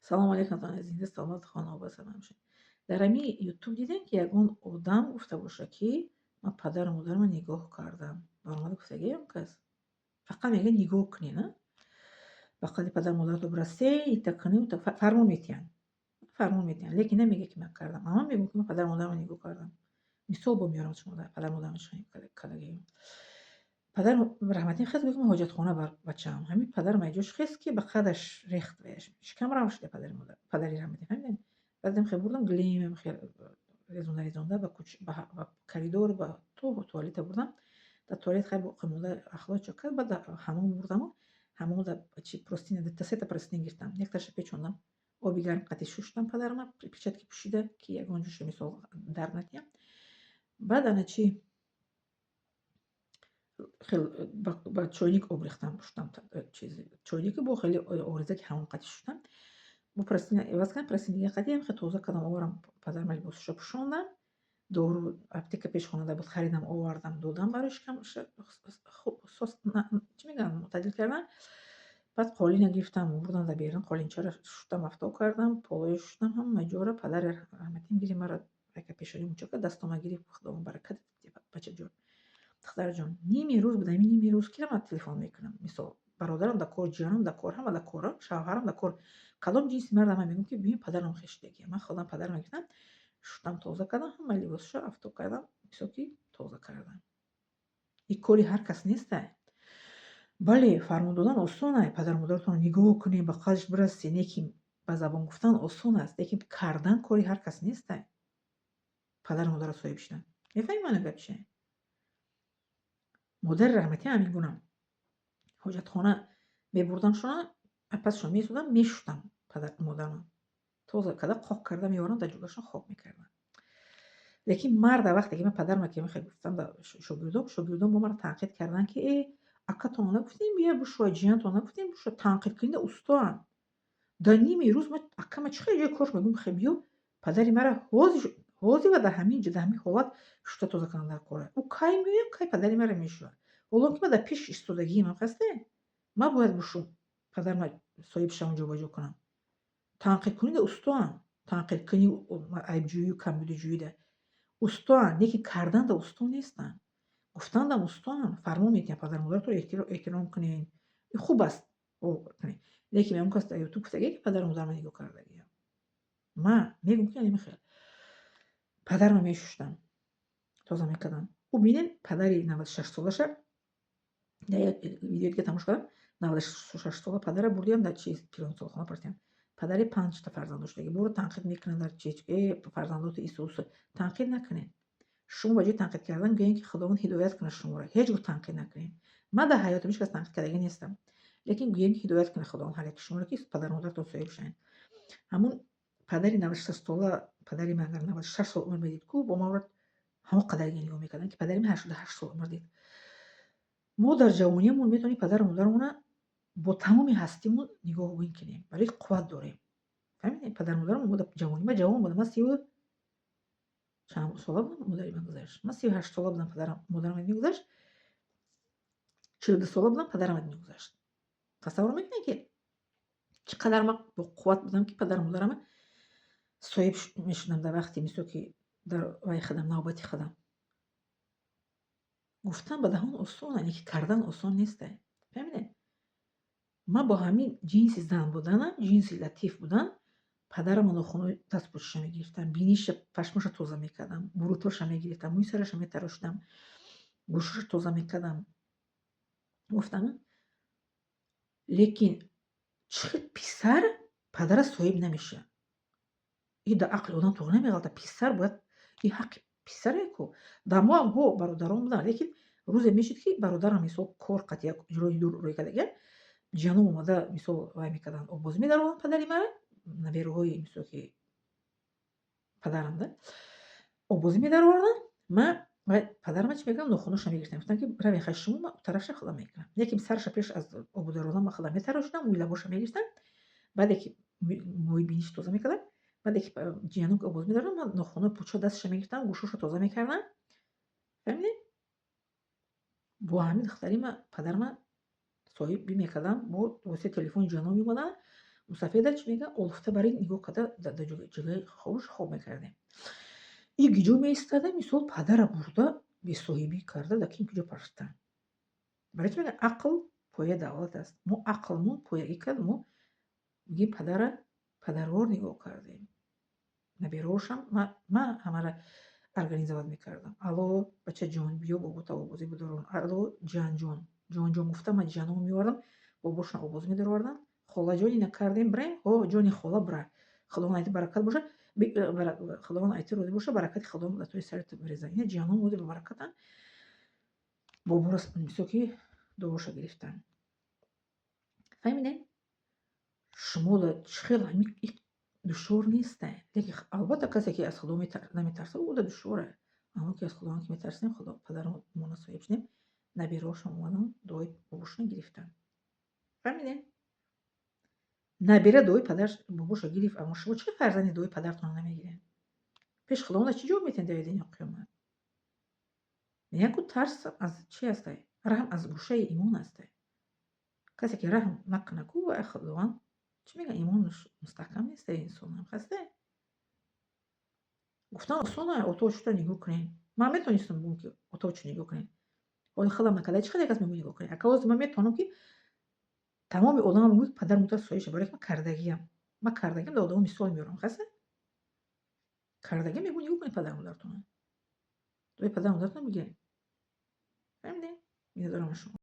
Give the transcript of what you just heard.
Салому алейкум, зинда, саломат, хонобод, салом шед. Дар ҳамин Ютуб дидем, ки ягон одам гуфта бошад, ки ман падару модарамро нигоҳ кардам. Баромада гуфтагиам кас? Фақат мегӯяд, нигоҳ кунед, а? Ба қадри падару модаратон бирасе, ита кунед, фармон метиҳанд. Фармон метиҳанд, лекин намегӯяд, ки ман кардам. Ама мегӯям, ки ман падару модарамро нигоҳ кардам. Мисол бо меорам шумо, падару модарамро кардагиам. Падарам раҳматин хест, гуфт, ман ҳоҷатхона бар бачаам. Ҳамин падарам айҷош хест, ки ба қадаш рехт ваяш. Шикамрав шуда падари модар, падари раҳматин, фаҳмидед? Баъдам хел бурдам, гилемам хел резонда резонда ба коридор, ба то туалета бурдам. Дар туалет хай боқӣ монда ахлот чо кард, баъд ҳамом бурдаму ҳамомда чи простыня, дута сета простыня гирифтам. Якташа печондам. Оби гарм қатӣ шуштам падарама, перчатки пӯшида, ки ягон ҷоша мисол дард натиҳам. Баъд ана чи хел ба чойник об рехтам, шуштам чиз чойники бо хеле оризаки ҳамон қатӣ шуштам. Бо простыня иваз кардам, простыня қатӣ хел тоза кардам, оварам, падарама либосашо пӯшондам. Дору аптека пеши хонада буд, харидам, овардам, додам барои шикамаша сос, чӣ мегӯянд, мӯътадил кардан. Баъд қолина гирифтам, бурдам дар берун, қолинчаро шуштам, афтоб кардам, полои шуштам, ҳама ҷоро. Падари раҳматин гирифт маро, яка пешонӣ мучо кард, дастома гирифт: «Худованд баракат диҳад, бачаҷон, духтарҷон». Ними рӯз буд, ҳамин ними рӯз кира ман телефон мекунам? Мисол, бародарам дар кор, ҷиянам дар кор, ҳама дар кор, шавҳарам дар кор. Кадом ҷинси марда ман мегӯям, ки бибин, падарам хешидагия. Ман худам падарам гирифтам, шуштам, тоза кардам, ҳама либосашо афтоб кардам, бисёр ки тоза кардам. Ин кори ҳар кас нестай. Бале, фармон додан осон ай, падару модаратонро нигоҳ кунед, ба қадрш бирасед, лекин ба забон гуфтан осон аст, лекин кардан кори ҳар кас нестай. Падару модарро соҳиб шудан. Мефаҳмӣ маънои гап чия? Модари раҳматӣ ҳамин гуна. Ҳоҷатхона мебурдамшона, пасашон месудам, мешуштам падар модарам. Тоза карда, қоқ карда меовардам, дар ҷугашон хоб мекардам. Лекин марда вақте ки ман падарама ки мехел гуфтам ба шогирдон, шогирдон бо маро танқид карданд, ки э, акатон нагуфтем бия бушӯя, ҷиянтон нагуфтем бушӯя, танқид кунда устоанд. Дар ними рӯз ман акама чӣ хел ҷои корш мегӯям, хе биё, падари мара ҳозир ва дар ҳамин ҷо, дар ҳамин ҳолат шушта тоза кардан дар кора. Ӯ кай меояд, кай падари мара мешӯяд? Ҳоло ки ман дар пеш истодагиам ҳасте, ман бояд бушӯм, падарма соҳиб шавам, ҷобаҷо кунам. Танқидкунида устоанд. Танқидкунӣ, айбҷӯю камбудиҷӯида устоанд, лекин карданда усто нестанд. Гуфтандам устоанд, фармон медиҳанд, падару модаратонро эҳтиром кунед. Ин хуб аст, лекин ягон кас дар Ютуб гуфтагие, ки падару модарама нигоҳ кардагиам. Ман мегӯям, ки намехел. Падарама мешуштам, тоза мекардам. Ӯ бинед, падари 96-солаша дар як видео дига тамошо кардам, 96-сола падара бурдиам дар чиз, пиронсолхона партиям. Падари панҷта фарзанд доштаги. Боро танқид мекунанд дар чиз, э, фарзандоти ису усу. Танқид накунед. Шумо ба ҷои танқид кардан гӯед, ки Худованд ҳидоят кунад шуморо. Ҳеҷ гоҳ танқид накунед. Ман дар ҳаётам ҳеҷ кас танқид кардагӣ нестам. Лекин гӯем, ки ҳидоят кунад Худованд ҳар яки шуморо, ки падару модаратон соҳиб шавед. Ҳамун падари 96-сола, падари ман агар 96 сол умр медид ку, бо ман ҳамон қадарги нигоҳ мекардам, ки падари ман 88 сол умр дид. Мо дар ҷавониямон метавонем падару модарамонро бо тамоми ҳастимон нигоҳ кунем, барои қувват дорем. Фаҳмидем? Падару модарам мо дар ҷавонӣ, ман ҷавон будам, ман сиву чанд сола будам, модари ман гузашт. Ман 38 сола будам, падарам модарам аз дунё гузашт. 42 сола будам, падарам аз дунё гузашт. Тасаввур мекунед, ки чӣ қадар ман бо қувват будам, ки падару модарама соҳиб мешудам дар вақте мисол ки дар вай худам, навбати худам. Гуфтан ба даҳон осон, лекин кардан осон нестай. Фаҳмидед? Ман бо ҳамин ҷинси зан буданам, ҷинси латиф будан, падарама нохунҳои дастпӯшиша мегирифтам, биниша, пашмаша тоза мекардам, бурутоша мегирифтам, мӯи сараша метарошидам, гӯшаша тоза мекардам. Гуфтам, лекин чӣ хел писар падара соҳиб намешавад? Ин дар ақли одам туғ намеғалта. Писар бояд, ин ҳаққи писаре ку. Дар мо ҳам ҳо бародарон буданд, лекин рӯзе мешуд, ки бародарам мисол кор қати як ҷои дур рӯй кардагиам, ҷиянум омада, мисол, вай мекарданд, оббозӣ медароварданд падари мара, набераҳои мисол ки падарам да оббозӣ медароварданд. Ман падарама чӣ мекардам? Нохунҳоша мегирифтам, гуфтам, ки равен хай шумо, ман тарафша худам мекунам. Яке сараша пеш аз обу даровардан ман худам метарошидам, мӯи лабоша мегирифтам, баъде ки мӯи биниши тоза мекардам, баъде ки ҷиянум обоз медаровардам, ман нохунҳои пучҳо дасташа мегирифтам, гӯшҳошо тоза мекардам. Фаҳмидед? Бо ҳамин духтари ма падарама соҳиб мекардам, бо воситаи телефони ҷиянум меомаданд, Мусафеда чӣ мегӯяд? Олуфта барин нигоҳ карда, дар ҷои хобаш хоб мекардем. И гиҷо меистада, мисол, падара бурда, бесоҳибӣ карда, дар ким куҷо партофтан. Барои чӣ мегӯянд, ақл пояи давлат аст? Мо ақлмон поягӣ кард, мо мегӯем, падара падарвор нигоҳ кардем. Набераҳошам ман ҳамаро организовать мекардам. Алло, бачаҷон, биё, бобота обозӣ бидорон. Алло, ҷанҷон, ҷонҷон гуфта, ман ҷаном меовардам, бобошон обоз медароварданд. Холаҷон, ина кардем, бираем? Ҳо, ҷони хола, бира. Худованд айти баракат боша, Худованд айти розӣ боша, баракати Худованд дар тои сарат бирезад. Ина ҷаном ози ба баракатанд. Боборо мисол ки дуоша гирифтанд. Фаҳмидем? Шумо чӣ хел ҳамин душвор несте. Лекин албатта, касе ки аз Худо наметарсад, ӯ да душворе. Аммо ки аз Худованд ки метарсем, Худо падаромона соҳиб шудем, набераҳошон омадан, дуои бобошонро гирифтанд. Фаҳмидем? Набера дуои падараш, бобошо гирифт, аммо шумо чӣ фарзанди дуои падаратонро намегиред? Пеши Худованда чӣ ҷавоб метиҳед дар дини қиёмат? Мегӯянд ку, тарс аз чи ҳастай? Раҳм аз гӯшаи имон ҳастай. Касе ки раҳм накунад ку, вай Худованд чӣ мегӯяд, имонаш мустаҳкам нест инсонам. Хаста? Гуфтан осона, оточута нигоҳ кунед. Ман метавонистам бигӯям, ки оточу нигоҳ кунед. Ҳоли худам накарда, чӣ хеле кас мегӯяд, нигоҳ кунед. Ака, ҳозир ман метавонам, ки тамоми одамам мегӯяд, падару модар соҳиб, барои ки ман кардагиам. Ман кардагиам, дар одамо мисол меорам, хаста? Кардагиам, мегӯям, нигоҳ кунед падару модаратонро. Дуои падару модаратонро бигиред. Фаҳмидед? Миннатдорам аз шумо.